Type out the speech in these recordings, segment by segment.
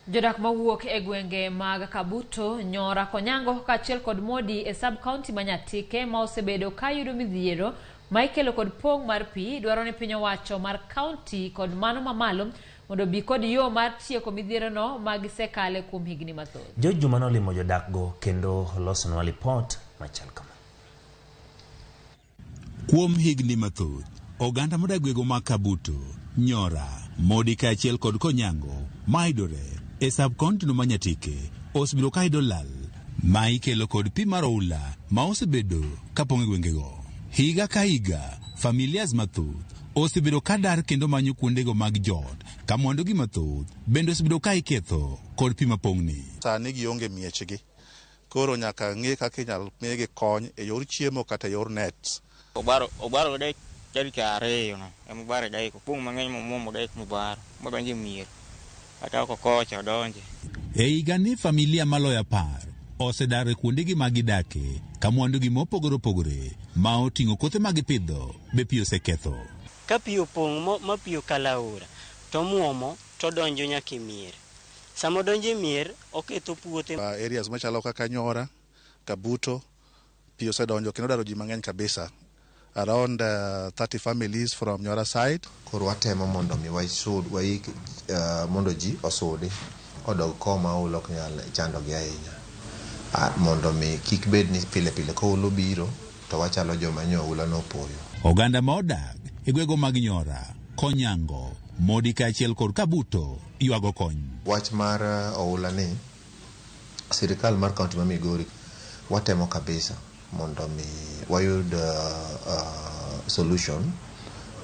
Jodak mawuok e gwenge mag Kabuto, Nyora, Konyango kaachiel kod Modi e sub county ma Nyatike ma osebedo ka yudo midhiero ma ikelo kod pong' mar pi dwaro ni piny owacho mar county kod mano mamalo mondo obi kod yo mar tieko midhierono ma gisekale kuom higni mathoth. George Juma nolimo jodakgo kendo olosonwa lipot machal kama. Kuom higni mathoth, oganda modak gwego mag Kabuto, Nyora, Modi kaachiel kod Konyango mayudore e sub-county no ma Nyatike osebedo ka yudo lal ma ikelo kod pi mar oula ma osebedo kapong' e gwengego. Higa ka higa, familias mathoth osebedo ka dar kendo manyo kuondego mag jot ka mwandugi mathoth bende osebedo ka iketho kod pi mapong'ni. Sani gionge miechgi. Koro nyaka ng'i kaka inyal migi kony e yor chiemo kata e yor nets. Obaro obaro dek tarik ariyo no ema obaro e dek opong' mang'eny momuomo dek mobaro modonjo e mier kata oko kocha odonje. E higani familia maloyo apar osedar e kuondegi ma gidake ka mwandugi mopogore opogore ma oting'o kothe ma gipidho be pi oseketho. Ka pi opong' ma pi okalo aora to omuomo to odonjo nyaka e mier. Sama odonjo e mier, oketho puothe. Areas machalo kaka Nyora, Kabuto, pi osedonjo kendo odaro ji mang'eny kabisa. Around 30 families from Nyora side. Koro watemo mondo mi wasud waik mondo ji osudi odog koma oula ok nyal chandogi ahinya mondo mi kik bed ni pile pile ka oula obiro to wachalo joma nyo oula nopoyo. Oganda ma odak e gwego mag Nyora, Konyango, Modi kaachiel kod Kabuto ywago kony. Wach mar oula ni, sirikal mar kaunti ma Migori watemo kabisa mondo mi wayud solution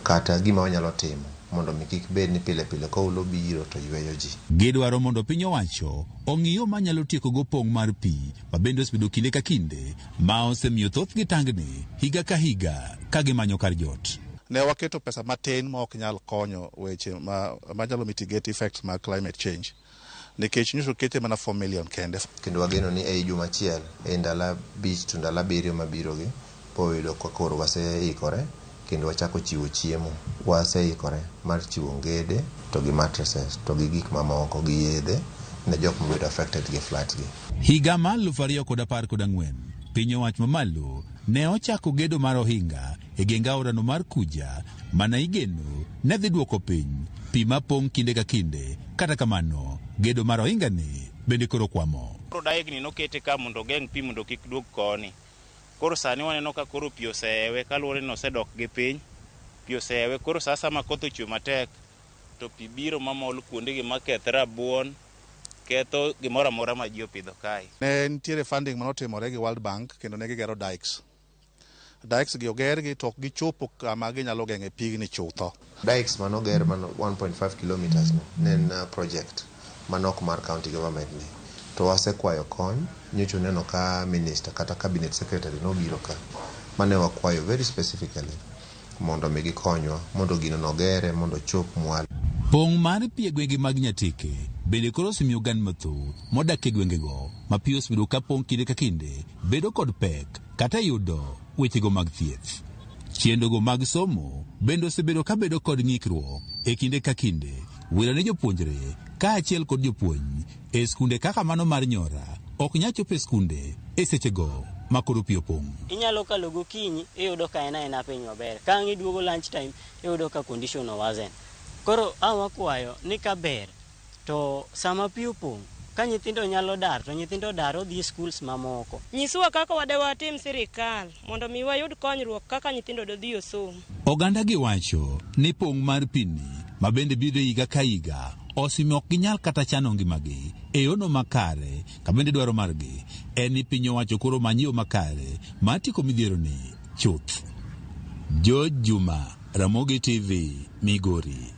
kata gima wanyalo timo mondo mi kik bed ni pile pile ka oula obiro to yweyo ji. Gidwaro mondo piny owacho ong'i yo manyalo tiekogo pong' mar pi ma bende osebedo kinde ka kinde ma osemiyo thothgi tangni higa ka higa ka gimanyo kar jot. Ne waketo pesa matin ma ok nyal konyo weche ma manyalo mitigate effects mag climate change nikech nyocha okete mana 4 million kende. Kendo wageno ni ei juma achiel, ei ndalo abich to ndalo abiriyo mabiro gi, boyudo ka koro waseikore kendo wachako chiwo chiemo. Waseikore mar chiwo ongede to gi mattresses to gi gik mamoko gi yedhe ne jok mobedo affected gi floods gi. Higa mar 2014, piny owacho mamalo ne ochako gedo mar ohinga e geng aorano mar Kuja mana igeno ne dhi duoko piny pi mapong' kinde ka kinde. Kata kamano, gedo mar ohinga ni bende koro kwamo. Koro dyke ni nokete ka mondo ogeng' pi mondo kik duog koni. Koro sani waneno ka koro pi oseewe kaluwore ni osedok gi piny, pi oseewe. Koro sa asaya koth ochwe matek to pi biro mamol kuondegi maketh rabuon, ketho gimoro amora ma ji opidho kae. Ne nitiere funding manotimore gi World Bank kendo ne gigero dikes. Dikes gi ogergi to ok gichopo kama ginyalo geng'e pigni chutho. Dikes manoger mano 1.5 kilometers no ne en project manok mar county government ni to wasekwayo kony nyocha uneno ka minister kata cabinet secretary nobiro ka mane wakwayo very specifically mondo mi gikonywa mondo gino nogere mondo ochop mwalo. Pong' mar pi e gwenge mag Nyatike bende koro osemiyo oganda mathoth modak e gwengego ma pi osebedo ka pong' kinde ka kinde bedo kod pek kata yudo wechego mag thieth. Chenrogo mag somo bende osebedo ka bedo kod ng'ikruok e kinde ka kinde wilo ne jopuonjre kaachiel kod jopuonj e skunde kaka mano mar Nyora ok nyal chopo e skunde e sechego ma koro pi opong'. Inyalo kalo gokinyi iyudo ka en aena piny maber. Ka ang' iduogo lunch time iyudo ka condition oworsen. Koro a wakwayo ni kaber to sama pi opong' ka nyithindo nyalo dar to nyithindo dar odhi e schools mamoko. Nyiswa kaka wadewatim sirikal mondo mi wayud konyruok kaka nyithindo dodhi osom. Oganda gi wacho ni pong' mar pi ni ma bende biro higa ka higa osemiyo ok ginyal kata chano ngimagi e yono makare ka bende dwaro margi en ni piny owacho koro many yo makare mar tieko midhiero ni chuth. George Juma, Ramogi TV, Migori.